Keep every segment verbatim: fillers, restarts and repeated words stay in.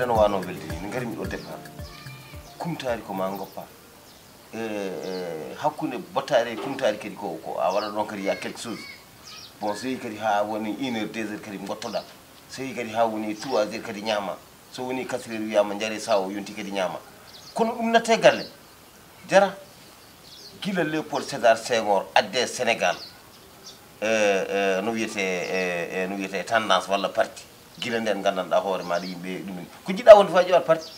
No wano weldi ni, ngari mi ɗo debbo. Kumtaari ko ma ngoppa. E, e, hakkunde bottaari e kumtaari kadi ko, ko a waɗa ɗon kadi ya quelque chose. Bon, so yehi kadi ha woni une heure, deux heures kadi ngottoɗa. So yehi kadi ha woni trois heures kadi ñaama. So woni quatre heures wiyama jare sawo yonti kadi ñaama. Kono ɗum natte galle. Jara, gila Léopold Sédar Senghor adde Sénégal, e, e, no wiyete, e, e, no wiyete tendance walla parti. Gila nden gandanɗa hoore maɗa yimɓe ɗumen. Ko jiɗɗa wonde faa ƴewat parti.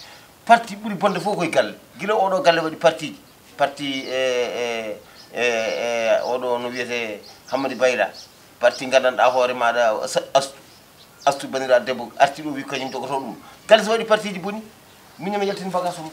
Parti ɓuri bonde fof koye galle. Gila oɗo galle waɗi partiji. Parti, e, e, e, e, oɗo no wiyete Hammadi Bayla. Parti gandanɗa hoore maɗa sa-, astu. Astu banira debbo arti ɗo wi kañum jogoto ɗum. Galle so waɗi partiji boni, miñama yaltin bagaso mo.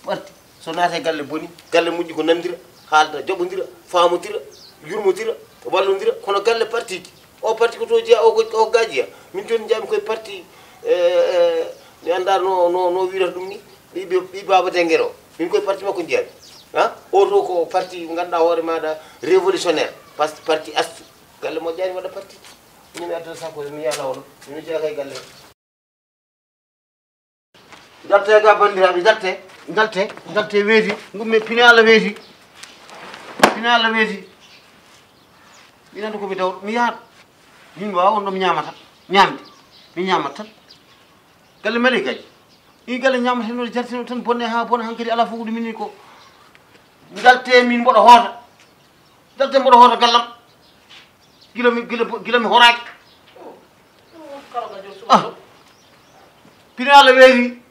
Parti. So naate galle boni, galle moƴƴi ko nandira, haalda, jaɓodira, faamodira, yurmodira, wallodira, kono galle partiji. O parti ko to jeeya, o ko, o ga jeeya. Min joni jami koye parti, e, e, mi anda no, no, no wirata ɗum ni, ɓi, ɓi, ɓi Baba Dengero. Min koye parti makko jeeyami. Ha? O to ko parti ganduɗa hoore maɗa révolutionnaire. Par-, parti astu. Galle moƴƴani waɗa parti. Min mi adda sakko, mi yaha lawol. Min mi jeeya kay galle. Dalte ga bandiraɓe, dalte, dalte, dalte weeti, gumme pine Allah weeti. Pine Allah weeti. Ina ko mi dawɗo, mi yahat. Min wawa on ɗo mi ñamata. Ñamde. Mi ñamat tan. Galle mari kay. I galle ñamata no jartino tan bonne ha bona hankadi ala fof ko ɗum min ko. Dalte min mboɗo hoota. Dalte mboɗo hoota gallam. Gila mi, gila, gila mi horaaki. Ah. Pine Allah weeti.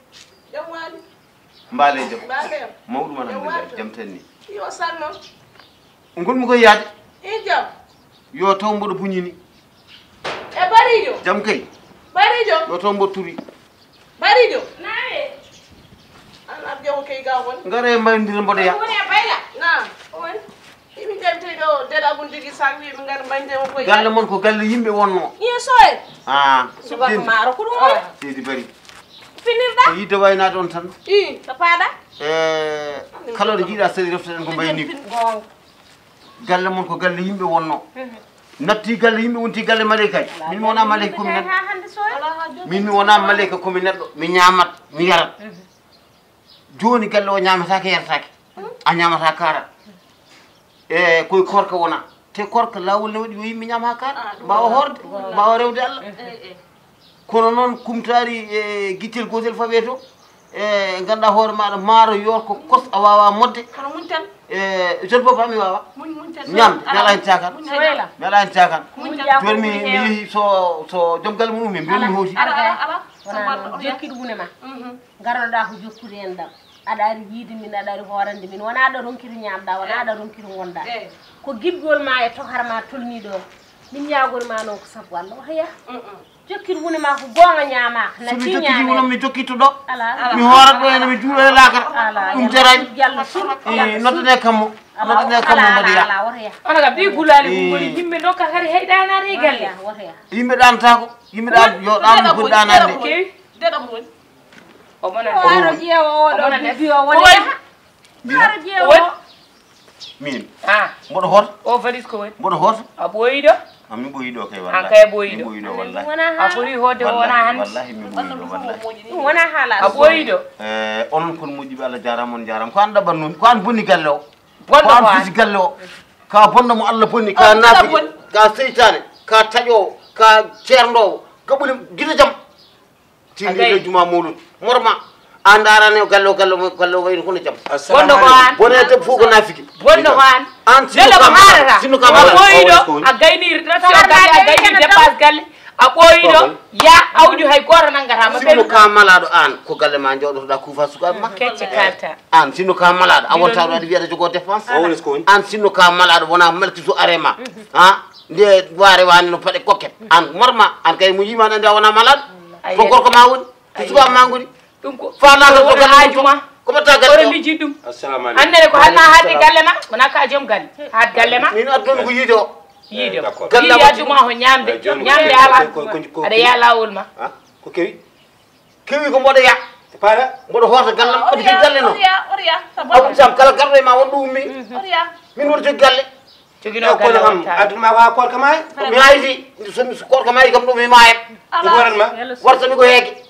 Jam waali. Mbaale jam. Mbaale. Mawɗum alhamdulillah. Jam tan ni. Yo salmo. Ngonmi koye yaade. I jam. Yo taw mboɗo buñini. E Barijo. Jam kay. Barijo. Yo taw mboɗo turi. Barijo. Naye. An abjo ko kay ga won. Ngare mbayndira mboɗo ya. Woni e bayla. Na. On. Imin jam te do deda mun digi sang wi min ngar mbaynde mo koye. Galle mon ko galle yimɓe wonno. Yeso e. Ah. Subaka maro ko ɗum woni. Seydi Bari. Finirɗa? Ko yidde waynaade on tan. I, ko paaɗa? E, kala ɗo jiiɗa sadi reftoɗen ko mbayni ko. Goonga. Galle mon ko galle yimɓe wonno. Mhm. Natti galle yimɓe wonti galle maleyka. Min mi wona maleyka komi neɗɗo. Min mi wona maleyka komi neɗɗo. Mi ñamat, mi yarat. Mhm. Jooni galle o ñaametaake, yaretaake. A ñaamata kaara. E koye korka wona. Te korka laawol ne waɗi yo yimɓe ñaam haa kaara. Mbawa hoorde, mbawa rewde Allah. Kono noon kumtaari e gittel gootel fawee to. E ngannduɗaa hoore maaɗa maaro yoor ko kos a waawaa moɗde. Kono muñ tan. E jeune bopp am mi waawaa. Muñ, muñ tan. Ñaamde, mi alaa heen caakaan. Muñ tan. Mi alaa heen caakaan. Muñ tan. Jooni mi, mi yehi so, so joom galle mum ummi, mbiyat mi hooti. Ala, ala, ala. Wonaa noon, jokkiɗo wune ma. Mhm. Ngarnoɗaa ko jokkude enɗam. Aɗa ari yiide min, aɗa ari hoorande min. Wonaa aɗa ronkiri ñaamɗaa, wonaa aɗa ronkiri ngonɗaa. Eey. Ko giɗgol ma e tohar ma tolnii ɗo. Min ñaagori ma noon ko sabu Allah. Wata yah. Mm-mm. Jokkir wune ma ko goonga ñaama. So mi jokkiti wune mi jokkitto ɗo. Alaa. Mi hoorat ɗo ene mi juulo e laakara. Alaa. Ɗum jarani. Yalla sur. Eey, noddane kammo. Alaa. Noddane kammo mbaɗi ya. Alaa, wata yah. Onon kam ɗi gulaali ɗum ngoni yimɓe ndokka kadi hay ɗaanaade e galle. Wata yah, wata yah. Yimɓe ɗaantaako. Yimɓe ɗaan, yo ɗaan mi foti ɗaanaade. Deɗam woni. Omo nana. Ko waro ƴeewa o ɗo biddi o wona yaha. Waro ƴeewa o. Min. Ah. Mboɗo hoota. O valise ko woni? Mboɗo hoota. A ɓooyi ɗo? A mi ɓooyi ɗo kay wallahi. An kay a ɓooyi ɗo. Mi ɓooyi ɗo wallahi. A foti hootde o wona hannde. Wallahi mi ɓooyi ɗo wallahi. Ɗum wona haala. A ɓooyi ɗo. Eh, onon kon moƴƴuɓe Allah jaaraama on jaaraama. Ko an ɗaɓɓannoomi, ko an bonni galle o. Bonɗo ko an. Ko an fisi galle o. Ka bonɗo mo Allah bonni, ka naafiki, ka seytaane, ka taƴoowo, ka ceerndoowo, ka ɓuri gila jam. Tindi le juma mawlud. Morma. An darane galle o, galle o, galle o wayno kono jam. Bonɗo ko an. Bone debbo fof ko naafiki. Bonɗo ko an. An sinno ka mala, sinno ka mala. Ɓooyiɗo a gayniri ɗo tawa galle a gayniri dépense galle. A ɓooyiɗo ya awdi hay gooto nanngata ma. Sinno ka malaɗo an ko galle ma jooɗotoɗa kuufa sukaaɓe ma. Kecce kalta. An sinno ka malaɗo a wonta ɗo aɗa wiya aɗa jogoo dépense. An sinno ka malaɗo wona malki so are ma. Ha? Nde waare wani no paɗe kokket. An morma an kay mo yima nande a wona malaɗo. Ko gorko ma woni. Ko sukaaɓe ma ngoni. Ɗum ko faalaka ko galle mum to. Ko mbatta galle o. Lijji ɗum. Assalamu aleykum. Annene ko hanna haade galle ma wona ka joom galle. Haad galle ma. Min addon ko yiide o. Yiide o. Galle yiide adduma ko ñamde. Ñamde ala. Aɗa yaa lawol ma. Ko kewi. Kewi ko mboɗo ya. Paara. Mboɗo hoota gallam ko di galle no. Abu sam kala garɗo e ma won ɗum mi. Min won joggi galle. Jogino galle am. Aduna ma wa korka ma. Mi haydi so korka ma kam ɗum mi maaya. Ko waran ma. Warta mi ko heege.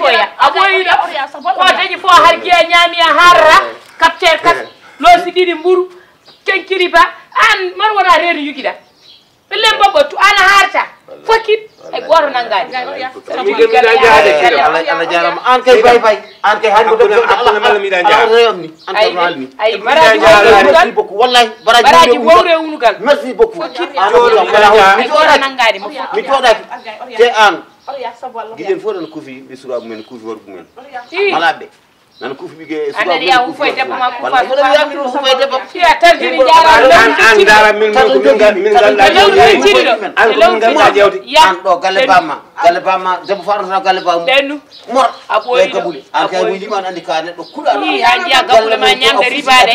foya. A ɓooyi ɗo. Ko dañi fof har giya ñaami a harra. Kapteer kas. Loosi ɗiɗi mburu. Kenkiri ba. An mar wona reedu yugiɗa. Ɓillen bobbo tu ana harta. Fokkit. Ay gooto nanngaani. Allah jarama an kay bay bay an kay hay ko debbo Allah Allah miɗa jaara an kay no almi Ay baraji wowre unugal. Merci beaucoup. Merci beaucoup. Ay gooto nanngaani mo. Mi jooɗaki te an. Giɗen fof tan kufi ɓe suraɓe mumen kufi worɓe mumen. Malaɓe. Nan kufi ɓige e Anani ya hufo e debbo ma kufa. Wala wala ya mi hufo e debbo. Ya tarjini jarama. An an dara min min ko min gal min gal da jawdi. An ko min gal da jawdi. An ɗo galle bamma galle bamma debbo faɗoto galle bamma. Ɓennu. Mor. A ɓooyi ɗo. Gabuli an kay wuli man andi ka neɗɗo kuɗa. Yi ha jiya gabule ma ñamde ribaɗe.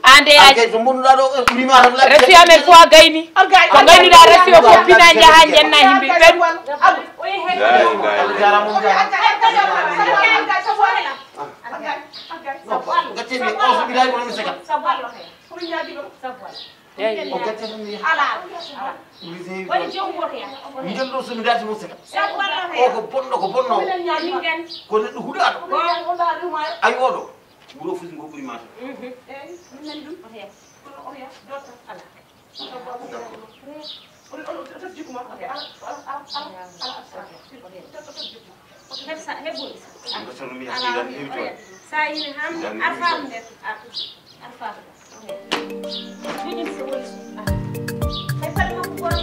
Ande aji. Refi amen fof a gayni. Ko gaynuɗa refi o fof pina jaha jenna himɓe ɓen. Ngel ɗo somi darti mo seka o ko bonɗo ko bonno ko neɗɗo huɗaɗo. Ay oɗo wuro fusi ngo ɓuri mata. Sa yini han arfam nder arfam. Jigin so woni. Hay pare makko goro